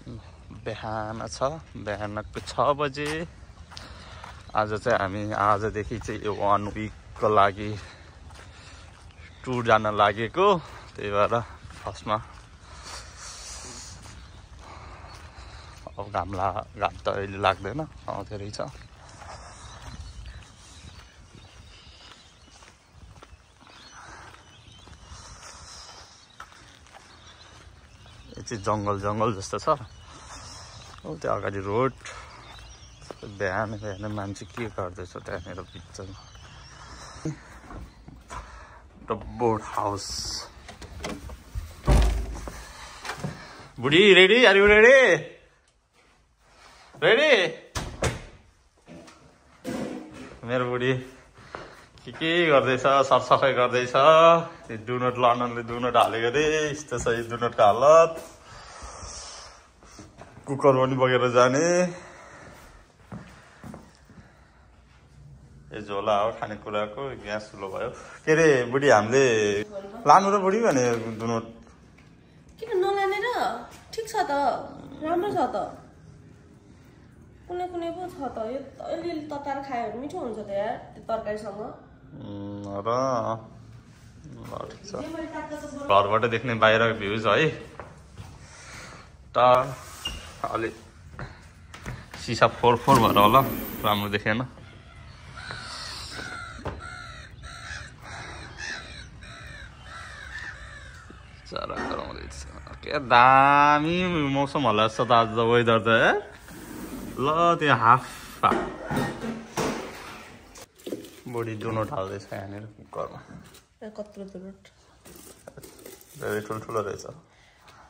बिहान छ, बिहानको 6 बजे। आज चाहिँ हामी आजदेखि चाहिँ यो 1 विकको लागि टुर जान लागेको। त्यही भएर फर्स्टमा अब घाम त अहिले लाग्दैन, आउँदै छ। यो चाहिँ जङ्गल जस्तो छ। त्यो अगाडि रोड। बिहान मान्छे के गर्दैछ त्यहाँनिर बिचमा। The boat house. बुढी ready? Are you ready? Ready? मेरो बुढी के गर्दैछ? सरसफाइ गर्दैछ। डुनट लन्डनले डुनट हालेको रे। यस्तो छ यो डुनटको हालत। कुकर पनि बगेर जाने। यो झोला हो खानेकुराको। ग्यास ठुलो भयो। के रे बुढी, हामीले लानु र बुढी भने डुनट किन नलाने र? ठिक छ त, राम्रो छ त। कुनै कुनै पो छ त। यो अलिअलि तताएर खायो भने मिठो हुन्छ त यार, त्यो तरकारीसँग। र ठिक छ। घरबाट देख्ने बाहिरको भ्युज है त अलि सिसा फोर भएर होला, राम्रो देखेन। चरा कराउँदैछ। के दामी मौसम होला जस्तो त आज वेदर त। ल त्यो हाफ बुढी डुनट हाल्दैछ यहाँनिर कुकरमा। कत्रो डुनट धेरै ठुल्ठुलो रहेछ।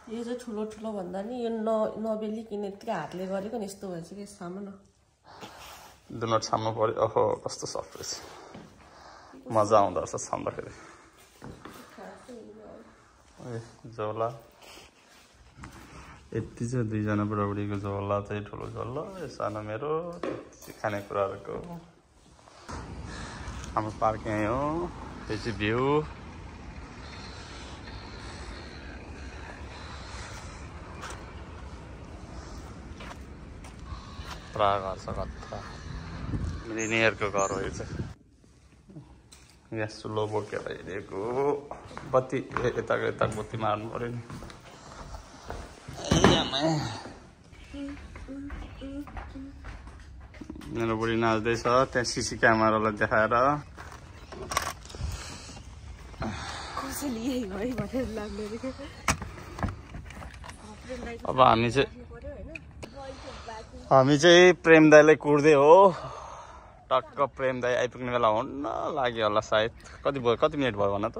यो चाहिँ ठुलो भन्दा नि यो नबेलिकन यत्तिकै हातले गरेको नि यस्तो भएछ कि सामु न। डुनट छाम्नु पर्यो। ओहो कस्तो सफ्ट रहेछ। मजा आउँदो रहेछ छाम्दाखेरि। झोला यति चाहिँ 2 जना बुढाबुढीको झोला चाहिँ ठुलो झोला। यो सानो मेरो खानेकुराहरूको। हाम्रो पार्क यहीँ हो। यो चाहिँ भ्यू। घर छ कत्रा। मिलिनियरको घर हो यो चाहिँ। ग्यास चुलो बोकेर हिँडेको। बत्ती यता बत्ती मार्नु पर्यो नि। मेरो बुढी नाच्दैछ त्यहाँ सिसी क्यामेरालाई देखाएर। अब हामी चाहिँ प्रेम दाईलाई कुर्दै हो। टक्क प्रेम दाई आइपुग्ने बेला हुन्न लाग्यो होला सायद। कति मिनट भयो भन त?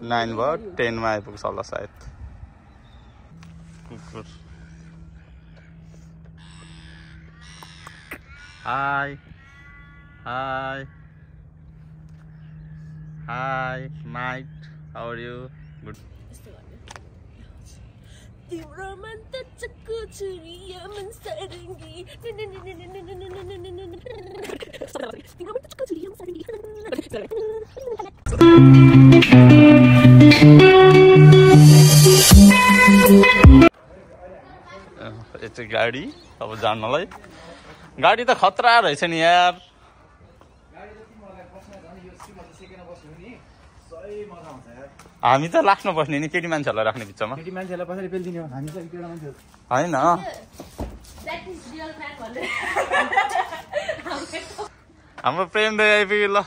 9 भयो। 10 मा आइपुग्छ होला सायद। कुकुर hi mate, how are you? Good. तिम्रो मन त चक्कु छुरिया मन सरंगी। यो चाहिँ गाडी अब जान्नलाई। गाडी त खतरा रहेछ नि यार। हामी त लास्टमा बस्ने नि, केटी मान्छेहरूलाई राख्ने बिचमा। केटी मान्छेलाई कसरी पेल्दिने हो? हामी चाहिँ केटा मान्छे होइन। हाम्रो प्रेम दाई आइपुग्यो। ल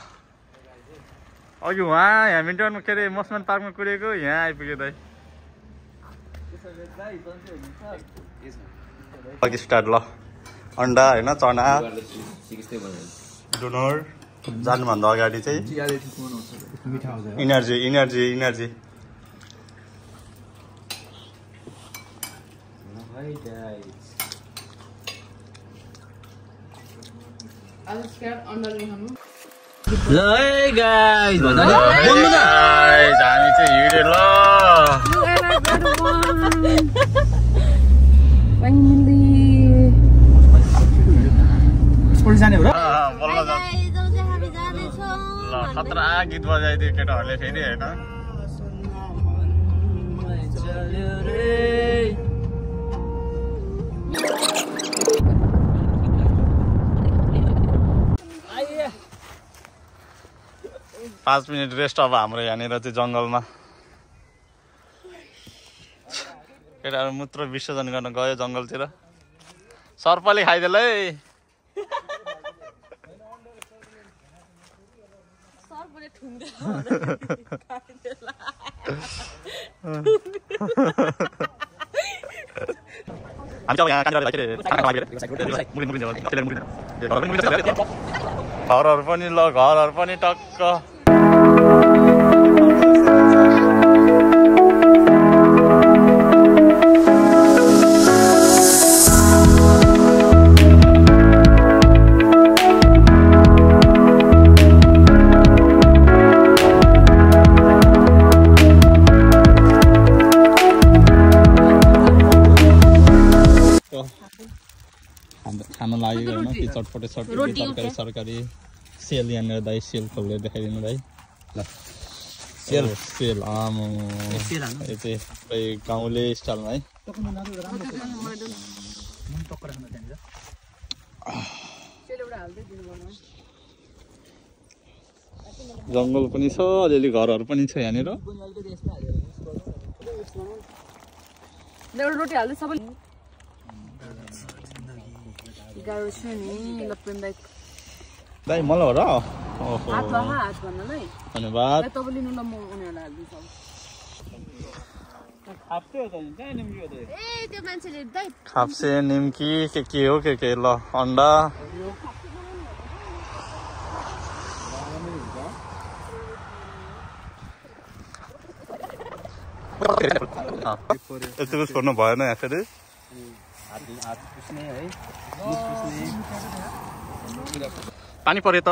अघि उहाँ ह्यामिल्टनमा के अरे मसमान पार्कमा कुरेको, यहाँ आइपुग्यो दाई। अघि स्टार्ट। ल अन्डा होइन, चना, डुनर जानुभन्दा अगाडि चाहिँ इनर्जी। हामी चाहिँ हिँडे। ल जाने हो र? ल खतरा गीत बजाइदियो केटाहरूले फेरि होइन। 5 मिनट रेस्ट अब हाम्रो यहाँनिर चाहिँ जङ्गलमा केटाहरू मूत्र विसर्जन गर्न गयो जङ्गलतिर सर्पले खाइदेल है घरहरू पनि ल घरहरू पनि टक्क खान लागेको होइन कि चटपटे तरकारी सरकारी सेल यहाँनिर दाइ सेल खोलेर देखाइदिनु भाइ ल सेल सेल आमो यो चाहिँ गाउँले स्टाइलमा है जङ्गल पनि छ अलिअलि घरहरू पनि छ यहाँनिर दाइ मलाई हो र धन्यवाद खाप्से निम्की के हो के ल अन्डा यतिको छोड्नु भएन यहाँ फेरि पानी पर्यो त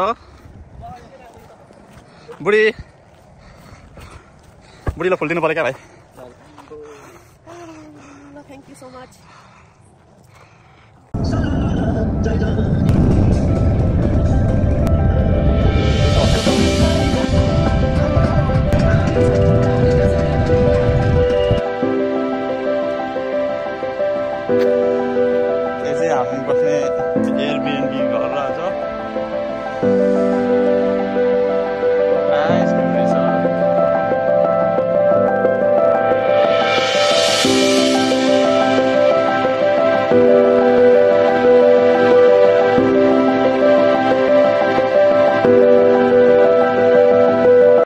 बुढीलाई फुल दिनु पर्यो क्या भाइ थ्याङ्क यू सो मच हामी बस्ने एयरबिएनबी घर रहेछ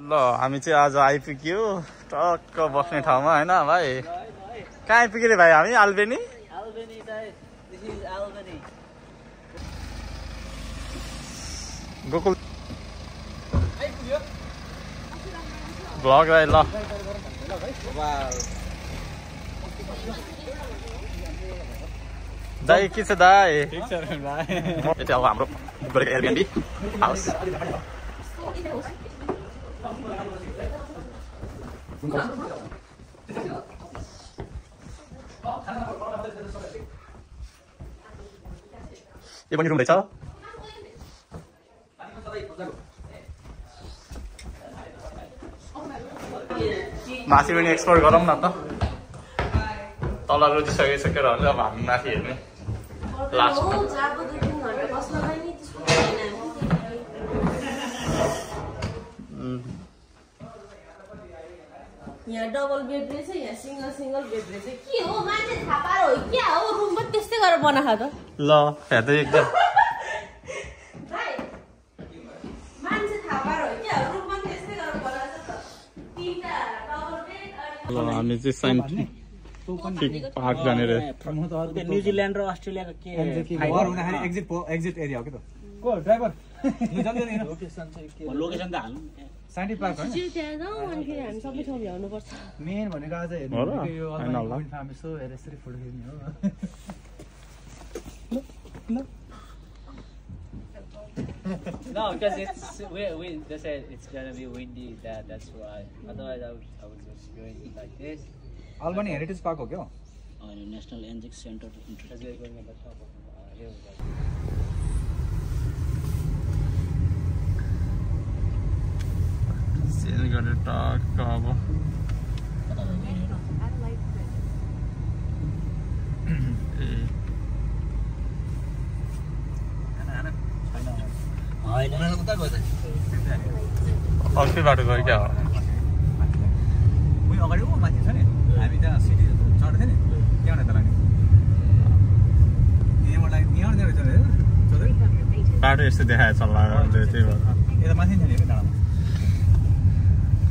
ल हामी चाहिँ आज आइपुग्यो टक्क बस्ने ठाउँमा होइन भाइ कहाँ आइपुग्यो रे भाइ हामी आल्बेनी गोकुल ब्लग राइ ल दाइ के छ दाइ यति अब हाम्रो बुक गरेको एयरबिएनबी हाउस यो पनि रुम रहेछ माथि पनि एक्सप्लोर गरौँ न त तल रोजिसकेर अब हामी माथि हेर्ने लास्टमा यहाँ डबल बेड रहेछ यहाँ सिंगल बेड रहेछ के हो मान्छे थापा हो क्या हो रुम पनि त्यस्तै गरेर बनाखा त ल हेर्दै एकदम भाइ मान्छे थापा हो क्या रुम पनि त्यस्तै गरेर बनाछ त तीनटा डबल बेड ल हामी चाहिँ साइन्टिफिक पार्क जाने रे न्युजिल्यान्ड र अस्ट्रेलियाको के फाइबर हुँदाखेरि एक्जिट एरिया हो के त को ड्राइभर लोकेसन त हाल्नु साइन्टिफिक पार्क हैन त्यहाँ जाऊ अनि फेरि हामी सबै ठाउँ भ्याउनु पर्छ मेन भनेको आज हेर्नु यो अनलाइन फार्म सो हेर यसरी फोटो खिच्ने हो No, because we just said it's gonna be windy. That's why. Otherwise, I would just going like this. Albany Heritage Park हो क्या? National Anzac Center. Because we're going at the top of here. Sell गरेर टक्क अब अर्कै बाटो गयो क्या उयो अगाडि मान्छे छ नि हामी त्यहाँ सिटी चढ्थ्यो नि त्यहाँबाट त लाग्ने यहाँबाट रहेछ बाटो यस्तो देखाएको छ होला त्यही भएर यता माथि छ नि डाँडामा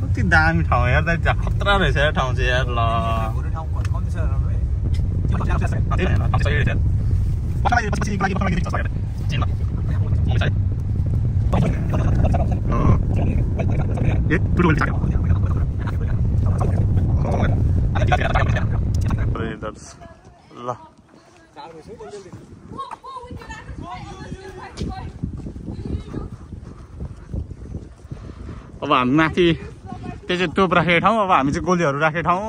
कति दामी ठाउँ हेर्दा खतरा रहेछ यार ठाउँ चाहिँ यार ल ल अब हामी माथि त्यो चाहिँ तोप राखेको ठाउँ अब हामी चाहिँ गोलीहरू राखेको ठाउँ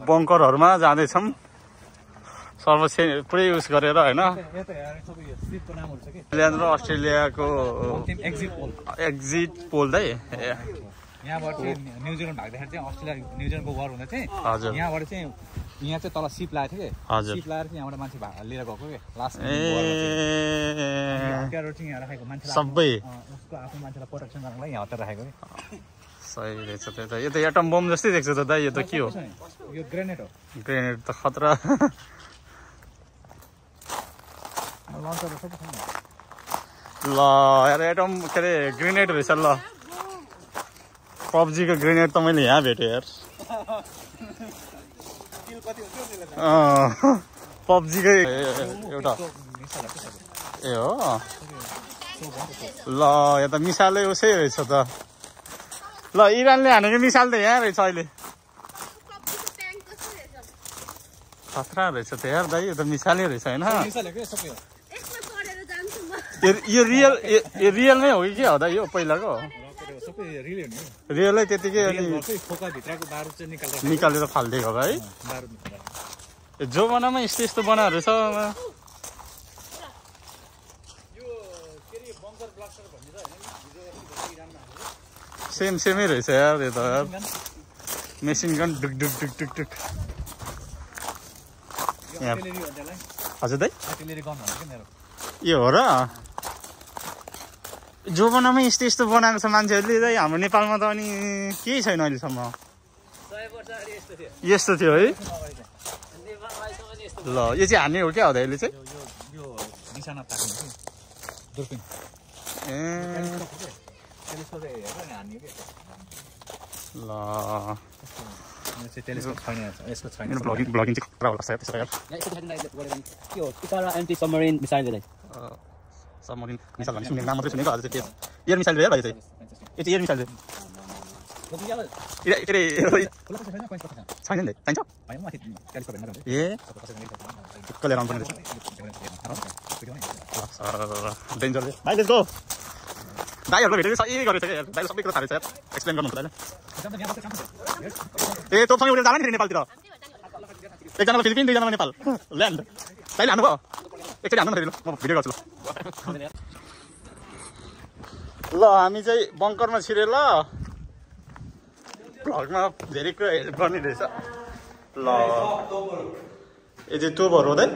बङ्करहरूमा जाँदैछौँ सर्वक्षे पुरै युज गरेर होइन न्युजिल्यान्ड र अस्ट्रेलियाको एक्जिट पोल है यहाँबाट चाहिँ न्युजिल्यान्ड भाग्दाखेरि चाहिँ अस्ट्रेलिया न्युजिल्यान्डको वार हुँदा चाहिँ हजुर यहाँबाट चाहिँ यहाँ चाहिँ तल सिप लागेको थियो कि हजुर सिप लगाएर चाहिँ यहाँबाट मान्छे लिएर गएको कि लास्ट चाहिँ यहाँ राखेको मान्छे सबै उसको आफ्नो मान्छेलाई प्रोटेक्सन गर्नको लागि यहाँ हतार राखेको कि सही रहेछ त्यो त यो त एटम बम जस्तै देख्छ त दाइ यो त के हो यो ग्रेनेड हो ग्रेनेड त खतरा ल यार एटम के अरे ग्रेनेड रहेछ ल पब्जीको ग्रेनेड त मैले यहाँ भेटेँ यार पब्जीकै एउटा ए हो ल यो त मिसालै उसै रहेछ त ल इरानले हानेको मिसाल त यहाँ रहेछ अहिले खतरा रहेछ त यार दाइ यो त मिसालै रहेछ होइन यो रियलमै हो कि के हो दाइ यो पहिलाको रियलै त्यतिकै अनि निकालेर फालिदिएको होला है जो बनामा यस्तो यस्तो बनाएर छ सेमै रहेछ यार यो त यार मेसिन गन डुक डुक डुक डुक डुक हजुर दाइ यो हो र जो बनामा यस्तो यस्तो बनाएको छ मान्छेहरूले दाइ हाम्रो नेपालमा त अनि केही छैन अहिलेसम्म यस्तो थियो है ल यो चाहिँ हान्ने हो क्या हो त यसले चाहिँ ल ब्लगिङ चाहिँ खतरा होला सायद त्यसो anti submarine missile submarine missile भन्ने सुनेको नाम मात्रै सुनेको आज चाहिँ एयर मिसाइल भयो यो चाहिँ यो चाहिँ एयर मिसाइल के अरे छैन नि चाहिन्छ ए टुक्क लिएर आउनु पर्ने डेन्जरले भाइ लेट्स गो दाइहरूलाई भेटेर सही गरेछ क्या दाइले सबै कुरा थाहा रहेछ एक्सप्लेन गर्नुहुन्छ दाइले ए तँसँग उडेर जाने नि नेपालतिर एकजनालाई फिलिपिन दुईजनालाई नेपाल ल्यान्ड दाइले हान्नुभयो एकचोटि हान्नु फेरि ल म भिडियो गर्छु ल हामी चाहिँ बङ्करमा छिरेर ल भ्लगमा धेरै कुरा हेल्प गर्ने रहेछ ल यो चाहिँ तोपहरू हो दाइ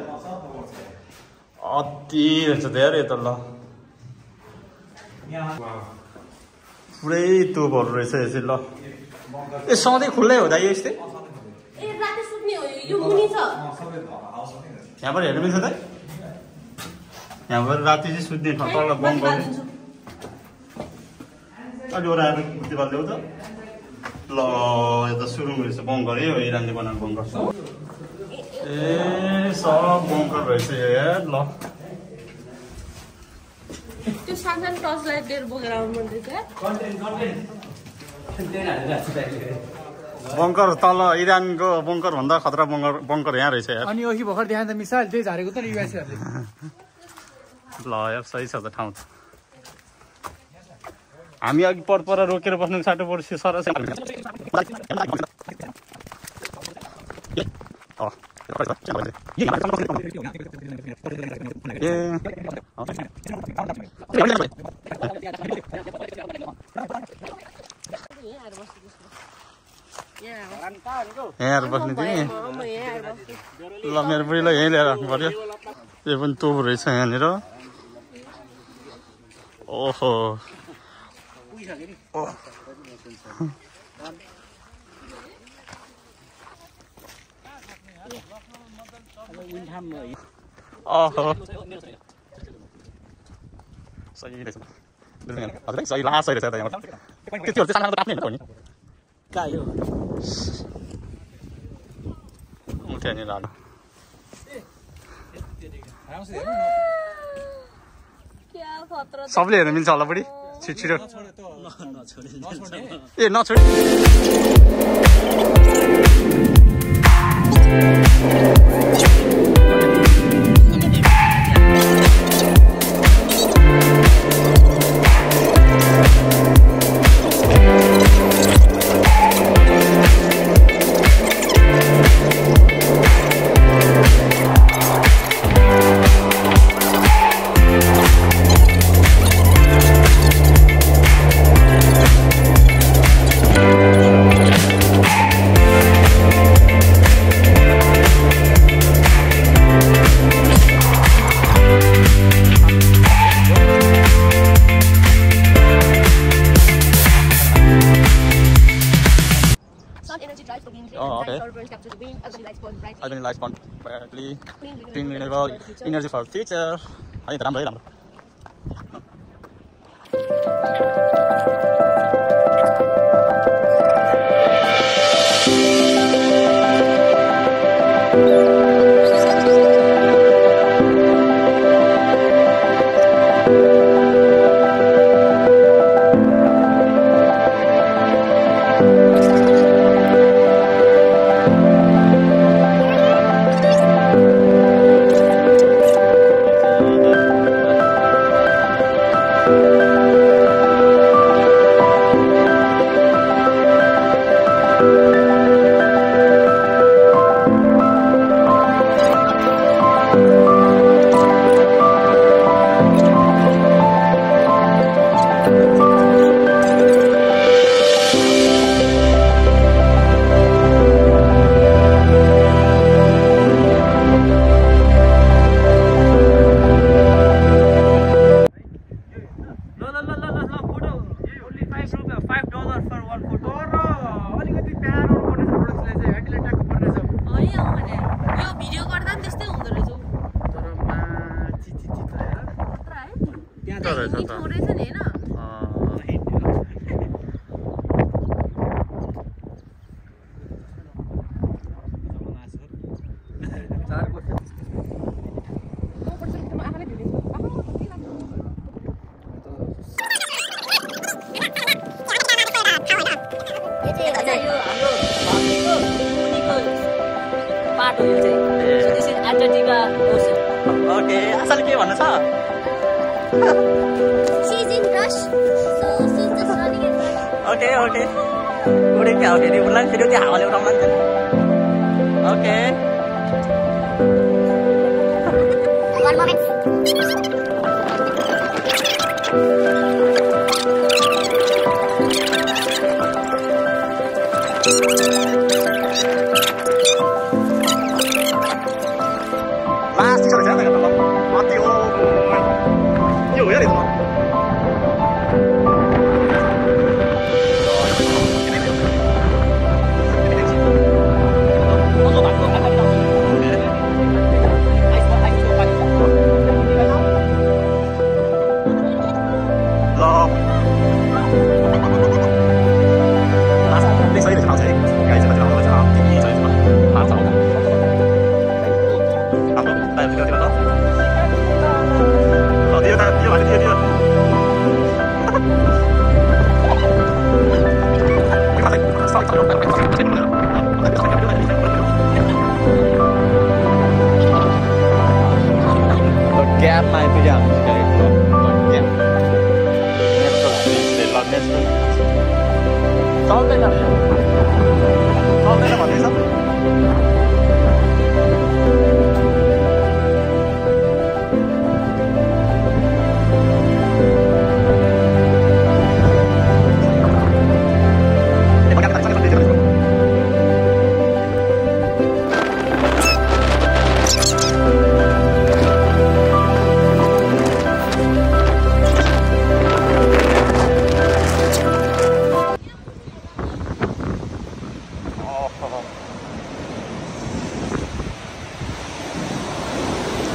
अति रहेछ त यार यो त ल पुरै तोपहरू रहेछ यो चाहिँ ल ए सधैँ खुल्लै हो दाइ यस्तै यहाँबाट हेर्नु मिल्छ दाइ यहाँबाट राति चाहिँ सुत्ने ठाउँ तल बन्द गर्ने अलि ओह्राएर दिवाल ल्याउ त ल यो त सुरु रहेछ बङ्कर है हो इरानले बनाएको बङ्कर ए सब बङ्कर रहेछ यार ल त्यो सानो टर्च लाइट लिएर बोकेर आउनु पर्दैछ बङ्कर तल इरानको बङ्कर भन्दा खतरा बङ्कर यहाँ रहेछ यार अनि अघि भर्खर त्यहाँ त मिसाइल त्यही झारेको त युएसएहरूले ल यार सही छ त ठाउँ हामी अघि पर रोकेर बस्नु साटो पर्छ सर यहाँ बस्ने तिमी ल मेरो बुढीलाई यहीँ ल्याएर राख्नु पर्यो यो पनि तोप रहेछ यहाँनिर ओहो सही रहेछ हजुर सही लास्ट रहेछ त यहाँ त्यो चाहिँ सानो आफ्नो होइन त हो नि कहाँ यो उठ्यो नि लाडो सबले हेर्नु मिल्छ होला बुढी छिटो ए नछोड Urban lights point brightly, clean renewable energy for future. Ini राम्रो है राम्रो. Okay, asal ke mana sah? She's in rush, so she's just running in rush. Okay. Udah kya? Okay, di bulan video dia awalnya orang nanti. Okay. One moment. Last bisa berjalan nggak teman? Mati Yuk ya itu.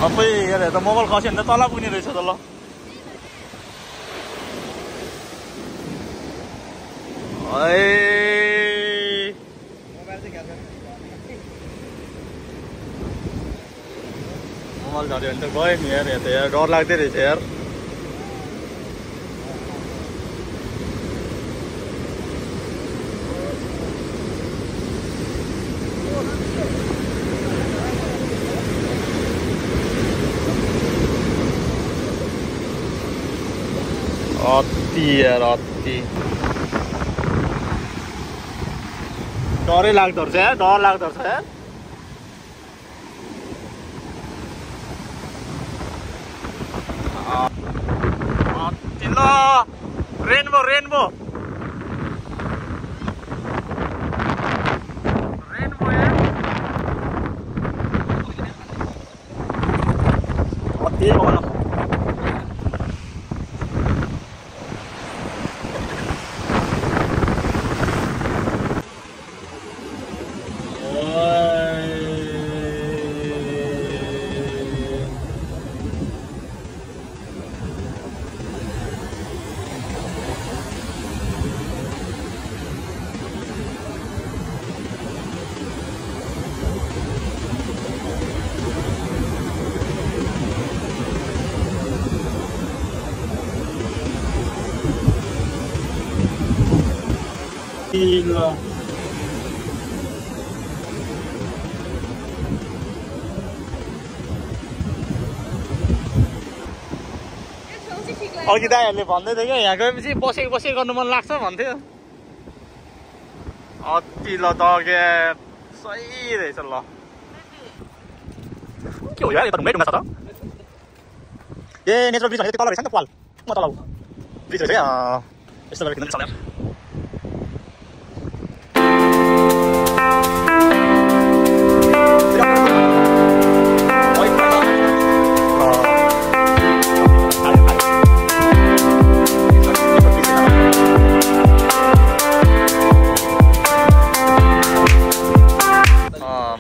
सबै हेरे त mobile खस्यो भने त तल पुग्ने रहेछ त ल मोबाइल झऱ्यो भने त गयो नि यार यता यार डर लाग्दै रहेछ यार अति यार अति डरै लाग्दो रहेछ यार डर लाग्दो रहेछ यार अति ल रेनबो रेनबो रेनबो यार अति भन Gila. अघि दाइहरूले भन्दै थियो क्या यहाँ गएपछि बसेको बसेको गर्नु मन लाग्छ भन्थ्यो अति ल दगे सही रहेछ ल के हो यार यता ढुङ्गै ढुङ्गा छ त ए नेचुरल ब्रिज भनेको त्यो तल रहेछ नि त पाल म तल ब्रिज रहेछ क्या यस्तो गरेर किन चल्यो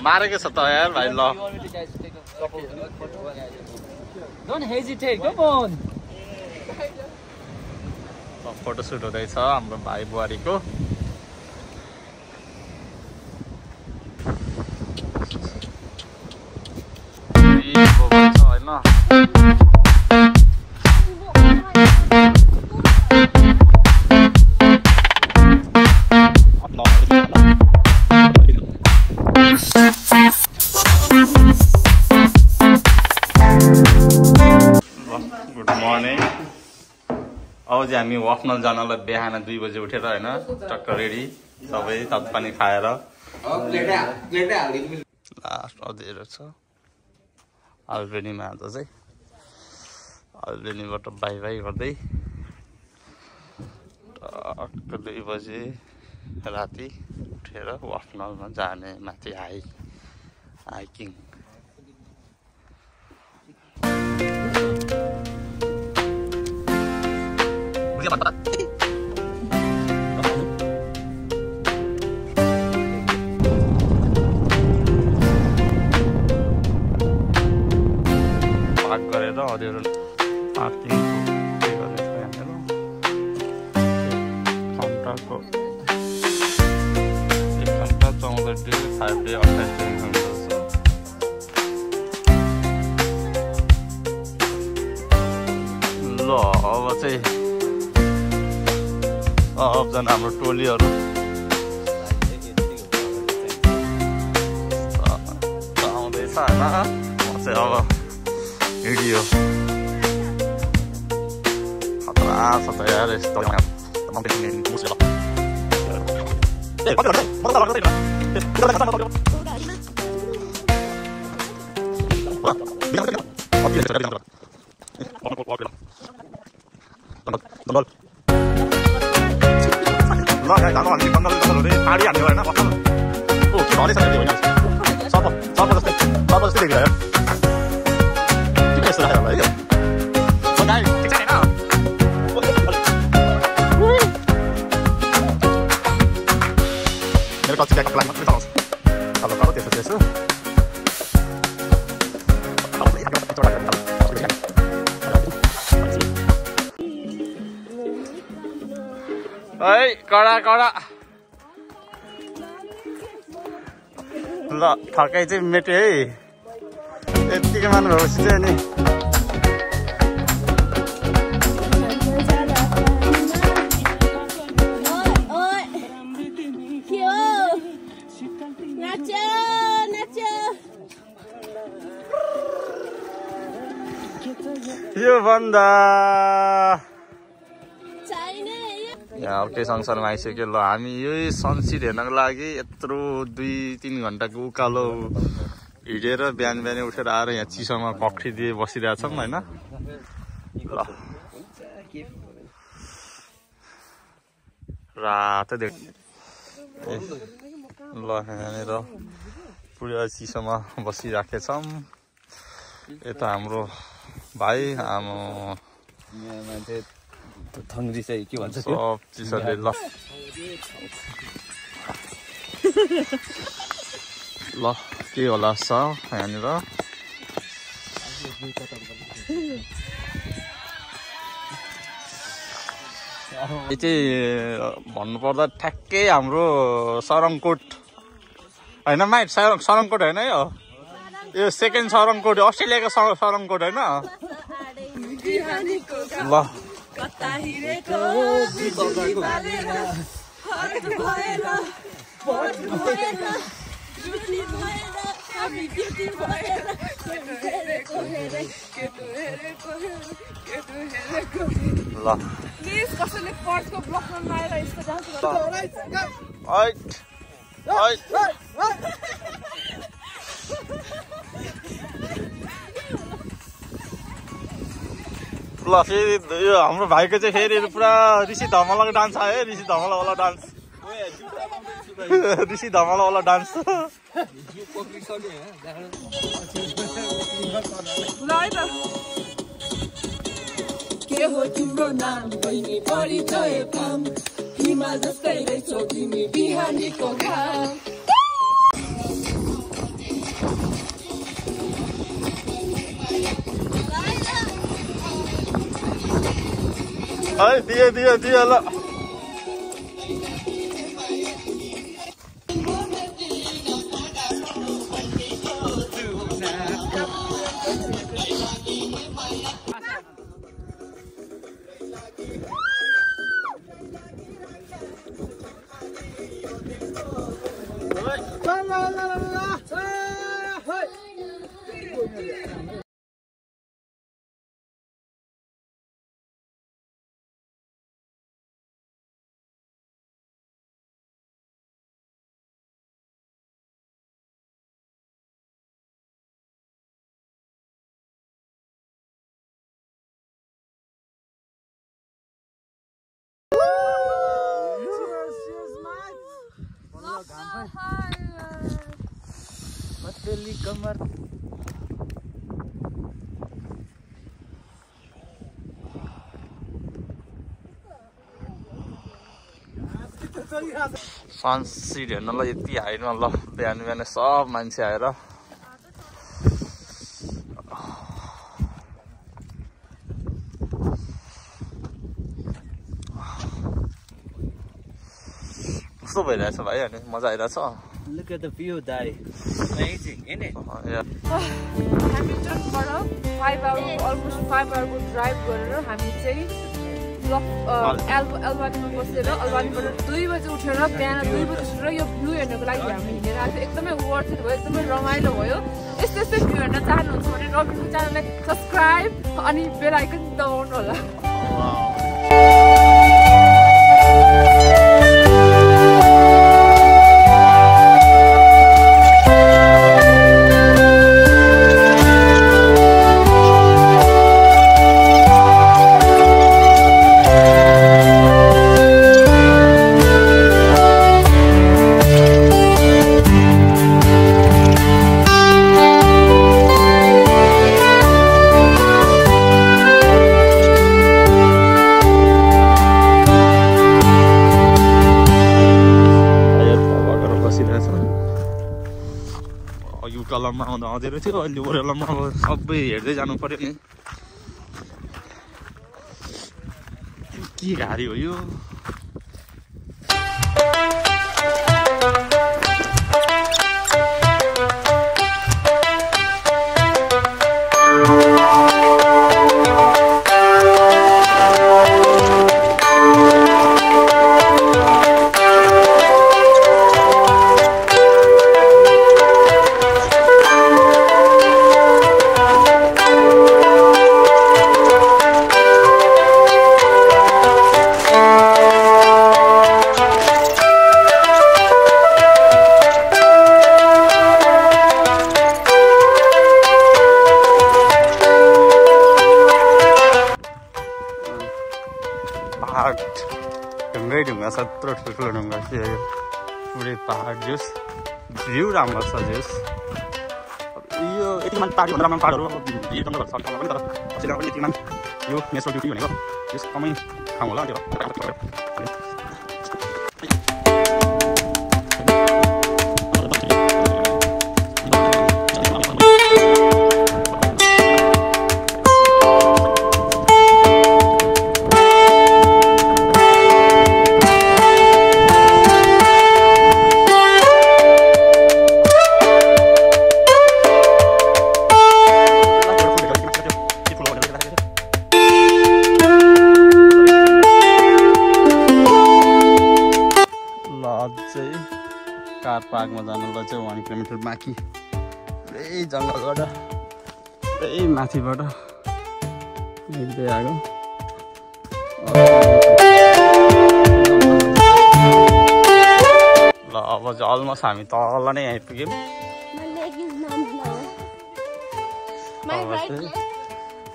मारेको छ त यार भाइ ल Don't hesitate, come on. Photo shoot हुँदैछ हाम्रो भाइ बुहारीको होइन गुड मर्निङ अब चाहिँ हामी वफनल जानलाई बिहान 2 बजे उठेर होइन टक्क रेडी सबै तातपानी खाएर लास्ट अझै छ अल्बेनीमा आज चाहिँ अल्बेनीबाट बाई बाई गर्दै टक्क 2 बजे राति उठेर वफनलमा जाने माथि हाइकिङ पार्क गरेर अरू पार्किङ गरेर यहाँनिर घन्टाको 1 घन्टा 14 डे 5 डे 28 दिन हुन्छ ल अब चाहिँ सबजना हाम्रो टोलीहरू आउँदैछ होइन म चाहिँ अब भिडियो खतरा छ त यार यस्तो पाडी हान्ने होइन बस्नु ओ के भन्दैछ सर्प जस्तै देखिरह्यो किन यस्तो राखेर होला है ठिक छ मेरो कच्ची ब्यागको प्लान मात्रै चलाउँछु अब त्यसो है कडा कडा ल थकाइ चाहिँ मेट्यो है यतिकै मान्नु भएपछि चाहिँ नि यो भन्दा यहाँ अर्कै संसारमा आइसक्यो ल हामी यही सनसेट हेर्नको लागि यत्रो 2-3 घन्टाको उकालो हिँडेर बिहान बिहानै उठेर आएर यहाँ चिसोमा कक्ठी दिए बसिरहेछौँ होइन ल रातो देख ल यहाँनिर पुरा चिसोमा बसिराखेछौँ यता हाम्रो भाइ आमा मान्छे थङ्ग्री चाहिँ के भन्छ सब चिसोले ल ल के होला छ यहाँनिर यो चाहिँ भन्नुपर्दा ठ्याक्कै हाम्रो सरङकोट होइन माइट सरङकोट होइन यो सेकेन्ड सरङकोट अस्ट्रेलियाको सरङकोट होइन ल ल प्लिज कसैले पर्सको ब्लकमा मारेर यस्तो जान्छ ल फेरि यो हाम्रो भाइको चाहिँ फेरि पुरा ऋषि धमलाको डान्स आयो है ऋषि धमलावाला डान्स ऋषि धमलावाला डान्स के हो तिम्रो नाम बहिनी परिचय पाम हिमाल जस्तै रहेछौ तिमी बिहानीको घाम है दियो ल कमर सनसेट हेर्नलाई यति हाइटमा ल बिहान बिहान सब मान्छे आएर कस्तो भइरहेछ भाइ अनि मजा आइरहेछ Look at the view, Daddy. Amazing, isn't it? Yeah. Hamiltonबाट 5 hour almost 5 hour drive गरेर हामी चाहिँ अल्बानीमा बसेर अल्बानीबाट 2 बजे उठेर बिहान 2 बजे उठेर यो भ्यू हेर्नको लागि हामी हिँडेर आएको एकदमै वर्थ इट भयो एकदमै रमाइलो भयो यस्तै यस्तै भ्यू हेर्न चाहनुहुन्छ भने रबिको च्यानललाई सब्स्क्राइब अनि बेल आइकन दबाउनु होला अघि उकालोमा आउँदा आउँदै रहेथ्यो अहिले ओह्रालोमा अब सबै हेर्दै जानु पर्यो नि के गाडी हो यो ढुङ्गा सत्रो ठुल्ठुलो ढुङ्गा के हो पुरै पहाड जोस् भ्यू राम्रो छ जोस् यो यति मान पाहाड भन्दा राम्रो पाहाडहरू भिड पनि सक्छ पनि तर अस्ट्रेलियामा पनि यति मान यो नेसनल ब्युटी भनेको यस कमै ठाउँ होला त्यो कार पार्कमा जानुलाई चाहिँ 1 किलोमिटर बाँकी पुरै जङ्गलबाट पुरै माथिबाट हेर्दै आएको ल अब चाहिँ अलमोस्ट हामी तल नै आइपुग्यौँ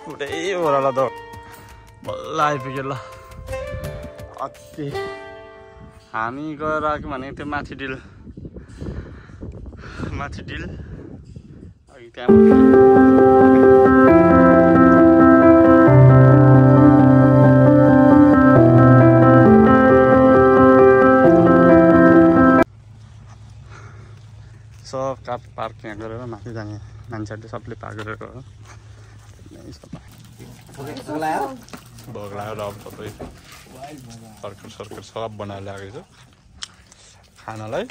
पुरै ओह्रालो त बल्ल आइपुग्यो ल अति हामी गएर आएको भनेको त्यो माथि डिल अघि त्यहाँ सब कार पार्क यहाँ गरेर माथि जाने मान्छेहरूले सबले पार्क गरेर गयो भोग लगाएर अब सबै सर्कल सब बनाएर ल्याएको छ खानालाई